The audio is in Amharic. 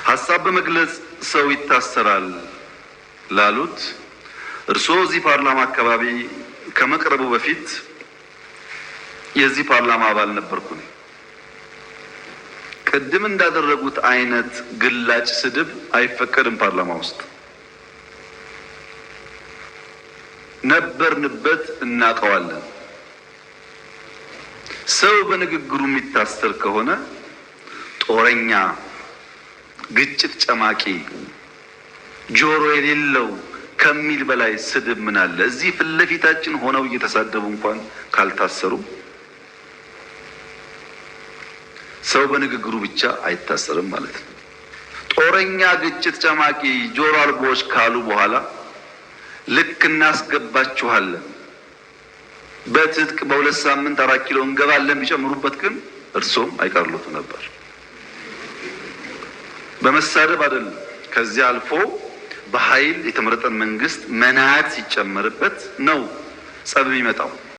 ሀሳብ በመግለጽ ሰው ይታሰራል ላሉት እርስዎ እዚህ ፓርላማ አካባቢ ከመቅረቡ በፊት የዚህ ፓርላማ አባል ነበርኩ። ቅድም እንዳደረጉት አይነት ግላጭ ስድብ አይፈቀድም ፓርላማ ውስጥ። ነበርንበት፣ እናውቀዋለን። ሰው በንግግሩ የሚታሰር ከሆነ ጦረኛ፣ ግጭት ጨማቂ፣ ጆሮ የሌለው ከሚል በላይ ስድብ ምን አለ? እዚህ ፊት ለፊታችን ሆነው እየተሳደቡ እንኳን ካልታሰሩ ሰው በንግግሩ ብቻ አይታሰርም ማለት ነው። ጦረኛ፣ ግጭት ጨማቂ፣ ጆሮ አልቦዎች ካሉ በኋላ ልክ እናስገባችኋለን በትጥቅ በ2 ሳምንት 4 ኪሎ እንገባለን ቢጨምሩበት ግን እርሶም አይቀርሎትም ነበር። በመሳደብ አይደለም። ከዚያ አልፎ በኃይል የተመረጠን መንግስት መናድ ሲጨመርበት ነው ጸብ የሚመጣው።